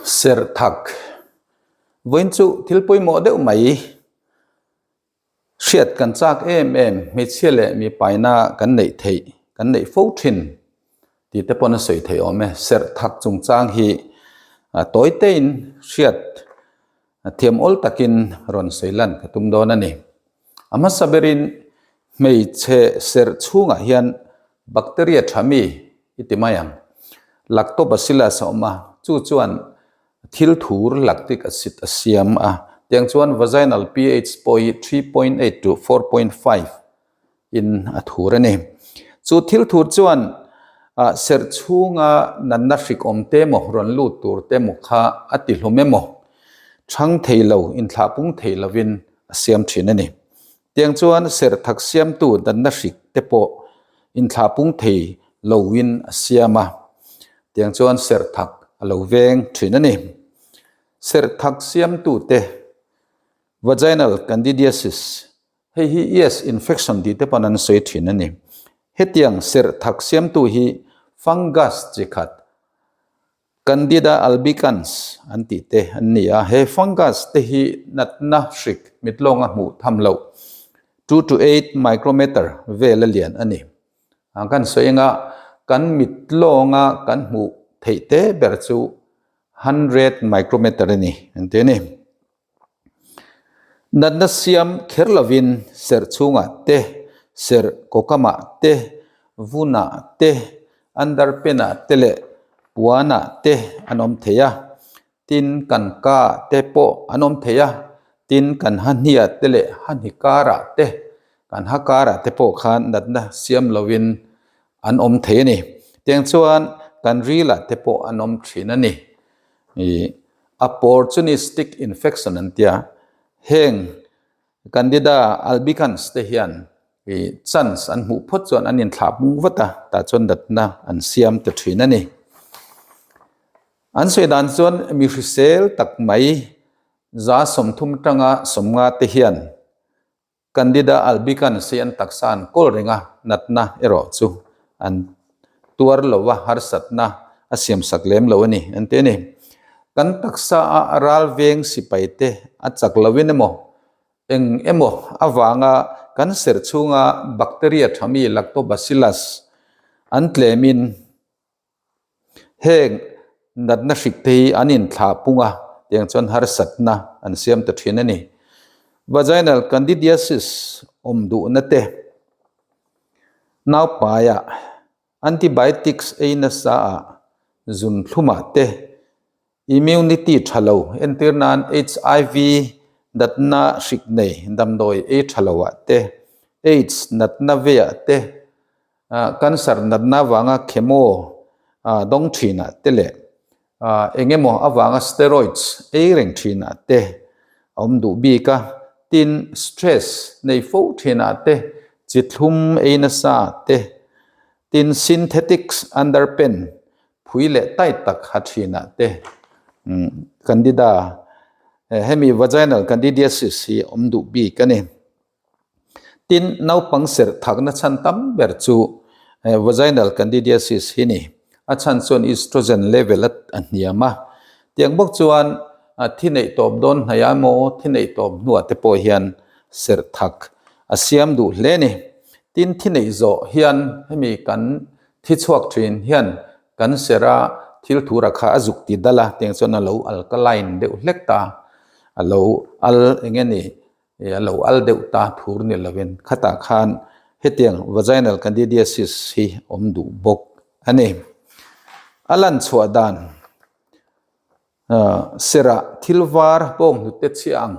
Serh thak vawiin chu thil pawimawh deuh mai hriat kan chak em em hmeichhia leh mipaina kan neih theih kan neih fo thin tih te pawn a sawi theih awm e. Serh thak chungchang hi tawi tein hriat thiam awl takin rawn sawi lan ka tum dawn a ni. A hmasa berin hmeichhe serh chhungah hian bacteria tha mi i ti mai ang. Lactobacillus a awm a, chu chuan thil thur lactic acid a siam a. Tiang chuan vaginal pH pawh hi 3.8 to 4.5 in a thur a ni. Chu thil thur chuan serh chhunga natna hrik awm te emaw, rawn lut tur te emaw kha a ti hlawm emaw, chhang thei lo, inthlah pung thei lovin a siam thin a ni. Tiang chuan serh thak siamtu natna hrik te pawh inthlah pung thei loin a siam a, tiang chuan serh thak a lo veng thin a ni. Serh thak siamtu te vaginal candidiasis Hei hi yeast infection tih te pawn an sawi thin a ni. Hetiang serh thak siamtu hi fungus chi khat, Candida albicans an tih te an ni a. He fungus te hi natna hrik mitlawnga hmuh tham loh, 2 to 8 micrometer vel a lian a ni. Kan sawi anga kan mitlawnga kan hmuh theih te ber chu 100 micrometer a ni an ti a ni. Natna siam kher lovin serh chhungah te, serh kawkamah te, vunah te, underpen-ah te leh puanah te an awm thei a. Tin, kan kaah te pawh an awm thei a. Tin, kan ha hniah te leh ha hni karah te, kan ha karah te pawh khan natna siam lovin an awm thei a ni. Tiang chuan kan rilah te pawh an awm thin a ni. Ih opportunistic infection an tia heng Candida albicans te hian ih chance an hmuh phawt chuan an inthlah hmung vat a tah chuan natna an siam ta thin a ni. An sawi dan chuan mi hrisel tak mai 30% atanga 50 te hian Candida albicans hi an taksa an kawl reng a, natna erawh chu an tuar lo a, harsatna a siamsak lem lo a ni an ti a ni. Kan taksa a ral veng sipai te a chak loin emaw eng emaw avanga kan serh chhunga bacteria thami lactobacillus an tlemin Heng natna hrik te hi an inthlah pung a, tiang chuan harsatna an siam ta thin a ni. Vaginal candidiasis awm duhna te, naupaiah antibiotics ei nasa ah zunthlumah te, immunity tha lo entir nan HIV natna hrik nei damdawi ei tha lo ah te, AIDS natna veah te, Cancer natna avanga chemo dawng thinah te leh eng emaw avanga steroids ei reng thinah te a awm duh bik a. Tin, stress nei fo thinah te, chi thlum ei nasa te, tin synthetics underpen phui leh tight tak ha thinah te candida hemi vaginal candidiasis hi a awm duh bik a ni. Tin, naupang serh thakna chhan tam ber chu vaginal candidiasis hi ni. A chhan chuan estrogen level a hniam a. Tiang bawk chuan thi neih tawp dawn hnaih ah emaw thi neih tawp hnuah te pawh hian serh thak a siam duh hle a ni. Tin, thi neih zawh hian hemi kan thi chhuak thin hian kan serh a thil thur a kha a zuk ti dal a, tiang chuan a lo alkaline deuh hlek ta, a lo al eng nge ni Ih a lo al deuh ta thur ni lovin khatah khan hetiang vaginal candidiasis hi awm duh bawk a ni. A lan chhuah dan serah thil var bawng hnute chhiah ang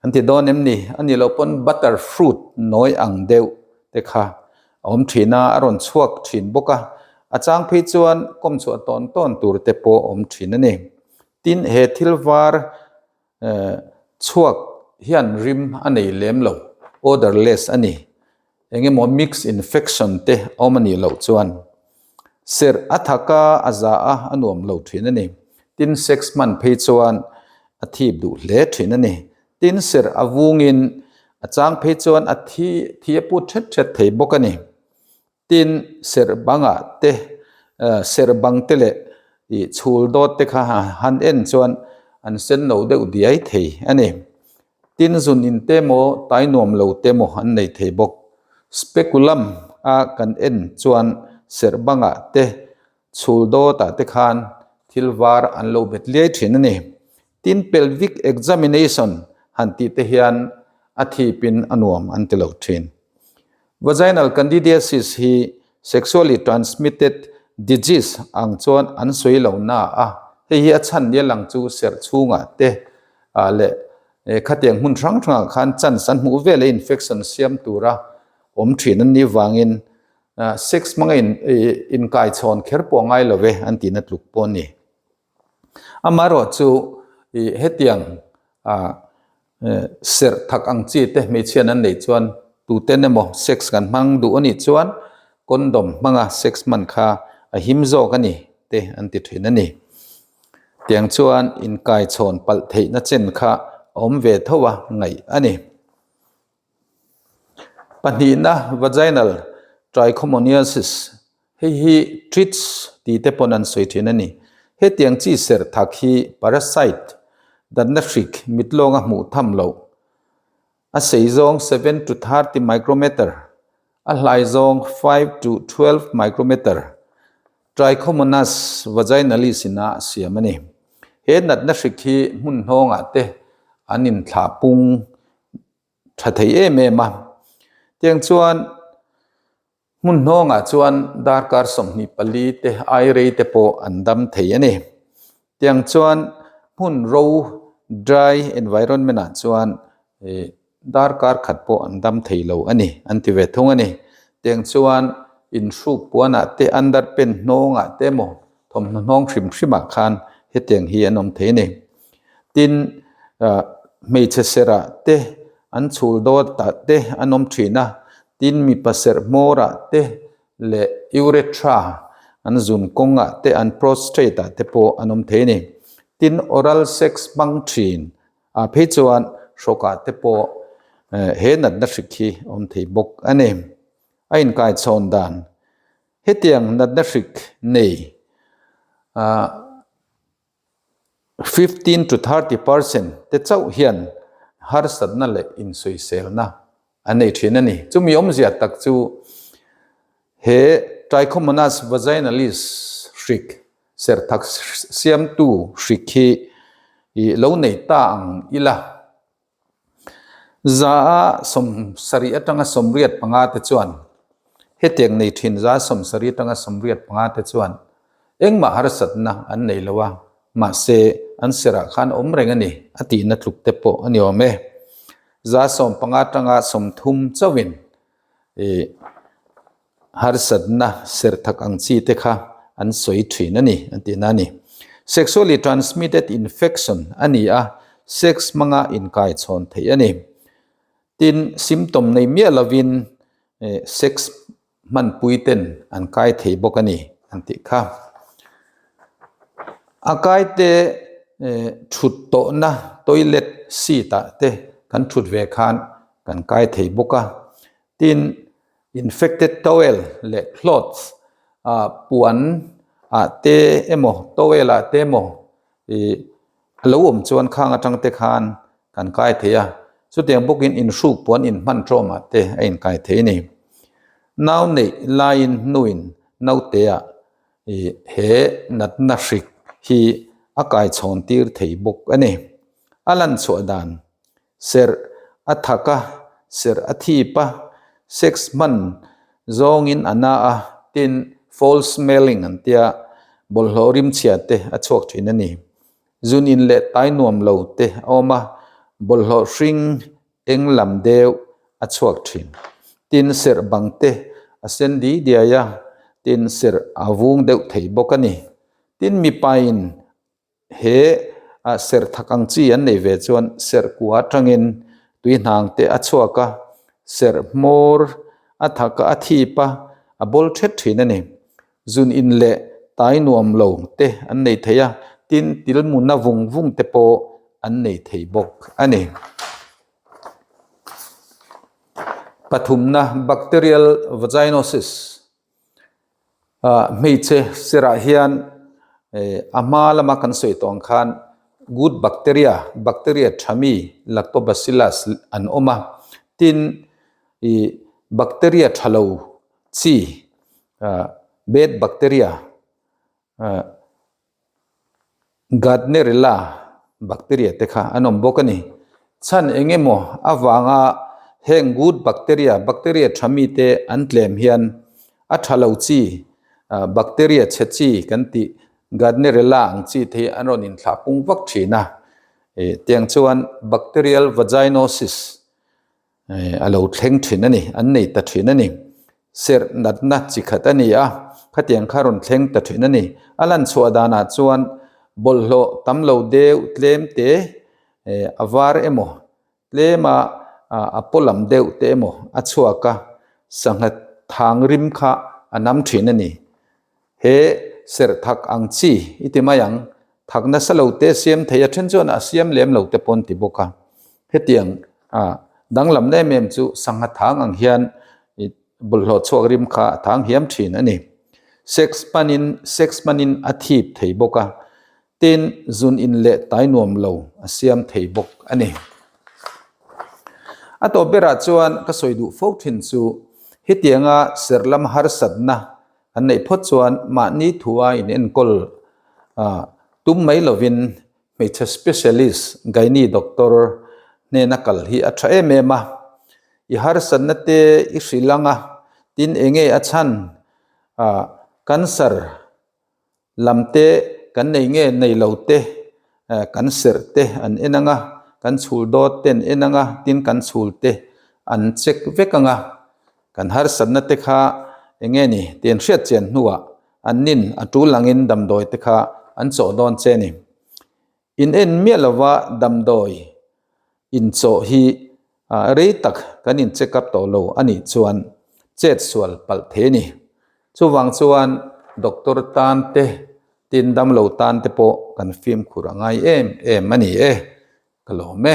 an ti dawn em ni? A nih loh pawn butter fruit nawi ang deuh te kha a awm thin a, a rawn chhuak thin bawk a. A chang phei chuan kawm chhuah tawn tawn tur te pawh awm thin a ni. Tin, he thil var Chhuak hian rim a nei lem lo, odorless a ni. Engemaw mix infection te awm a nih loh chuan serh a thak a, a za a, a nuam lo thin a ni. Tin, sex hman phei chuan a thip duh hle thin a ni. Tin, serh a vungin a chang phei chuan a thi thi a put thet thet thei bawk a ni. Tin, serh bangah te, serh bang te leh. Ih chhul dawt te kha han en chuan an sen lo deuh diai thei a ni. Tin zun in te maw tai nuam lo te maw an nei thei bawk. Speculum a kan en chuan serh bangah te chhul dawtah te khan thil var an lo bet liai thin a ni. Tin pelvic examination han tih te hian a thipin a nuam an ti lo thin. Vaginal candidiasis hi sexually transmitted disease ang chuan an sawi lo na a, hei hi a chhan nia lang chu serh chhungah te leh khatiang hmun hrang hrangah khan chance an hmuh vel a infection siam tura awm thin an nih vangin sex hmanga inkaichhawn kher pawh a ngai lo ve an tihna tluk pawh a ni. Amaherawh chu ih hetiang ah serh thak ang chi te hmeichhian an neih chuan tuten emaw sex kan hmang duh a nih chuan condom hmanga sex hman kha a him zawk a ni te an ti thin a ni. Tiang chuan inkaichhawn palh theihna chen kha a awm ve tho a ngaih a ni. Pahnihna vaginal trichomoniasis Hei hi treats tih te pawn an sawi thin a ni. Hetiang chi serh thak hi parasite, datna hrik, mit lawnga hmuh tham loh. A sei zawng 7 to 30 micrometer, a hlai zawng 5 to 12 micrometer, Trichomonas vaginalis in a siam a ni. He natna hrik hi hmun hnawngah te an inthlah pung tha thei em em a. Tiang chuan Hmun hnawngah chuan darkar 24 te ai rei te pawh an dam thei a ni. Tiang chuan hmun ro, dry environment ah chuan darkar khat pawh an dam thei lo a ni an ti ve thung a ni. Tiang chuan inhruk puanah te underpant hnawngah te emaw thawmhnaw hnawng hrim hrimah khan hetiang hi an awm thei a ni. Tin, hmeichhe serh ah te an chhul dawt ah te an awm thin a, tin mipa serh hmawr ah te leh urethra an zun kawng ah te an prostrate ah te pawh an awm thei a ni. Tin, oral sex hmang thin ah phei chuan hrawk ah te pawh he natna hrik hi a awm thei bawk a ni. A inkaichhawn dan hetiang natna hrik nei ah 15 to 30 percent te chauh hian harsatna leh insawiselna an nei thin a ni. Chumi awmzia tak chu he Trichomonas vaginalis hrik serhthak siamtu hrik hi lo nei ta ang ila. Za 70 atanga 85 te chuan hetiang nei thin za 70 atanga 85 te chuan engmah harsatna an nei lo a, mahse an serah khan awm reng a ni a tihna tluk te pawh a ni awm e. Za 15 atanga 30 chauhin ih Harsatna serthak ang chi te kha an sawi thin a ni an tihna a ni. Sexually transmitted infection a ni a, sex hmanga inkaichhawn theih a ni. Tin, symptom nei miah lovin sex hmanpui ten an kai thei bawk a ni an tih kha. A kaite thut tawhna toilet seat ah te kan thut ve khan kan kai thei bawk a. Tin, infected towel leh cloths ah puan ah te emaw towel ah te emaw ih a lo awm chuan khang atang te khan kan kai thei a, chutiang bawkin inhruk puan inhman tawm ah te a inkai thei a ni. Nau neih laiin hnuin naute ah ih he natna hrik hi a kaichhawn tir thei bawk a ni. A lan chhuah dan Serh a thak a, serh a thip a, sex hman zawngin a na a, tin foul smelling an tia, bawlhhlawh rimchhia te a chhuak thin a ni. Zun in leh tai nuam lo te a awm a, bawlhhlawh hring eng lam deuh a chhuak thin. Tin serh bang te a sen di diai a, tin serh a vung deuh thei bawk a ni. Tin mipain He serh thak ang chi an nei ve chuan serh kua atangin tui hnang te a chhuak a, serh hmawr a thak a, a thip a, a bawl thet thin a ni. Zun in leh tai nuam lo te an nei thei a, tin tilmuna vung vung te pawh an nei thei bawk a ni. Pathumna, Bacterial Vaginosis. Hmeichhe serah hian. A hma lama kan sawi tawh ang khan good bacteria, bacteria tha mi lactobacillus an awm a, tin ih bacteria tha lo chi bad bacteria Gardnerella bacteria te kha an awm bawk a ni. Chhan eng emaw avanga heng good bacteria, bacteria tha mite an tlem hian a tha lo chi bacteria chhe chi kan tih Gardnerella ang chi te hi an rawn inthlah pung vak thin a. Tiang chuan bacterial vaginosis a lo thleng thin a ni, an nei ta thin a ni. Serh natna chi khat a ni a, khatiang kha rawn thleng ta thin a ni. A lan chhuah danah chuan bawlhhlawh tam lo deuh tlem te a var emaw, tlema a paw lam deuh te emaw a chhuak a, sangha thang rim kha a nam thin a ni. He serh thak ang chi i ti mai ang, thak nasa lo te siam thei a then chuan a siam lem lo te pawn ti bawk a. Hetiang a danglam em em chu sangha thang ang hian i bawlhhlawh chhuak rim kha a thang hiam thin a ni. Sex hmanin sex hmanin a thip thei bawk a, tin zun in leh tai nuam lo a siam thei bawk a ni. A tawp berah chuan ka sawi duh fo thin chu hetianga serh lam harsatna An neih phawt chuan mahni thua in enkawl tum mai lovin hmeichhe specialist gynae doctor hnena kal hi a tha em em a. I harsatna te i hrilh ang a, tin enge a chhan cancer lam te kan nei nge nei lo te kan serh te an en ang a, kan chhul dawt te an en ang a, tin kan chhul te an check vek ang a. Kan harsatna te kha eng nge ni tih an hriat chian hnuah an nin a tul angin damdawi te kha an chawh dawn che ni. In en miah lova damdawi inchawh hi rei tak kan in check up tawh lo a nih chuan chet sual palh thei a ni. Chuvang chuan doctor tan te tin damlo tan te pawh kan fimkhur a ngai em em a ni e. Ka lawm e.